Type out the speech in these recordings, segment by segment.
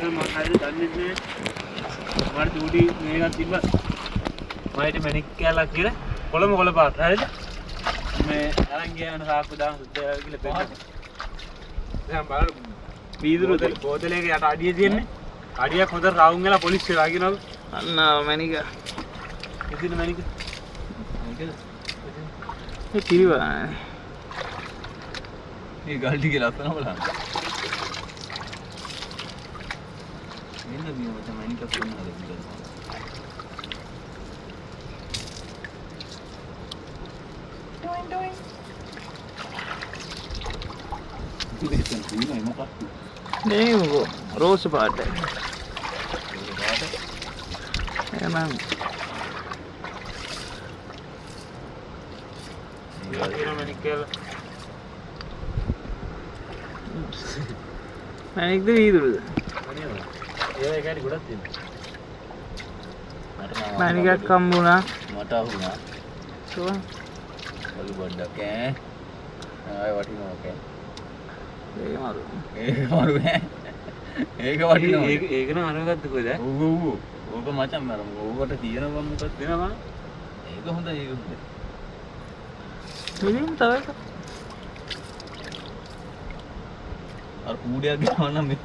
කියලා මං හරියට දන්නේ නැහැ. මට චූටි මේකක් තිබ්බා. මම හිටියේ මැණික් කෑල්ලක් කියලා කොළම කොළ පාට. හරිද? මේ අරන් ගියා වෙන සාක්කු දාන සුද්ධ වෙලා කියලා පෙන්නන්න. දැන් බලන්න වීදුරු බෝතලයක යට අඩිය තියෙන්නේ. අඩියක් හොඳට රවුම් වෙලා පොලිස් වෙලා කියනවලු. අන්න මැණික. ඉතින් මැණික. ඒ කිරි බලන්න. මේ ගල් ටිකේ ලස්සන බලන්න. මෙන්න මේ මචං මැණිකක් වෙන්න හදන්නේ. ඉතින් තියෙනවා මොකක්ද? නේ මොකෝ රෝස පාට. එහෙනම් තියෙනවා මැණික් කෑල්ල. මැණික්ද වීදුරුද? ඒවා ඒ කෑලි ගොඩක් තියෙනවා. මට නම් මැණිකක් හම්බුණා. මට අහුණා. සෝ වගේ පොඩ්ඩක් ඈ. ආයෙ වටිනවා කෑ. ඒක මරු. ඒක මරු ඈ. ඒක වටිනවා. ඒක ඒක නම් අරගත්ත කොහෙද? ඔව් ඔව් ඔව්. ඕක මචං අර ඕකට තියෙනවා මොකක්ද? දෙනවා. ඒක හොඳයි ඒක හොඳයි. ඉතින් තව එකක්. අර කූඩයක් ගාව නම් මේ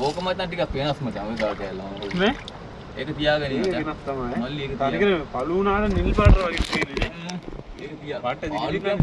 ඕක මචං ටිකක් වෙනස් මචං ඔය ගාව කෑල්ල. මේ ඒක තියාගෙන ඉන්න ඒක මචං. වෙනස් තමයි. මල්ලි ඒක තනිකර පළු වුණාට නිල් පාට වගේ තියෙන්නේ නේ. ඒක තියා. පාට දිග ආලු දිග කෑම